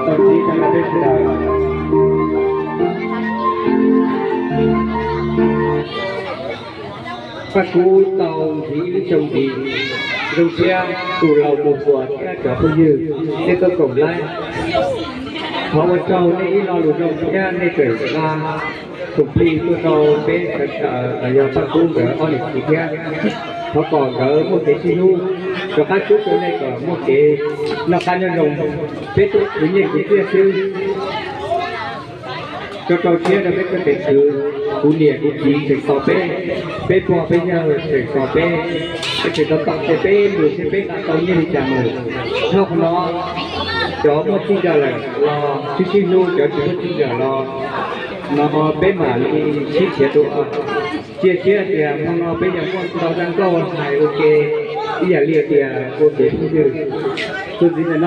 Paj Kub tau ntxiv ib lub xyoo ntxiv, zoo siab tus laus tus hluas thiab cov phooj ywg, nej tuaj koom laib. Thov ua tsaug nej ib lo lus zoo thiab nej tseem nqa khoom plig tuaj rau peb sawv daws los yog Paj Kub nkawd ob niam txiv thiab. Thov kom nkawd muaj kev sib hlub, rov qab tub rau nej kom muaj kev noj qab nyob zoo. Peb tuaj khwv nyiaj khwv txiaj xwb, rau rau siab rau peb txoj kev khwv. Kuv niam kuv txiv tseem tos peb, peb pog peb yawg tseem tos peb, peb tseem tos tos tias peb mus seb peb nqa tau nyiaj li cas mus. Nyob qhov no, cov muaj txij nkawm lawm los sib sib hlub, cov tsis muaj txij nkawm los no peb mam li sib nrhiav dua. Cia siab tias hmo no peb yuav muaj ntau zaj nkauj hais ua ke ib yam li tias ua kev phooj ywg. Txuas ntxiv ntawm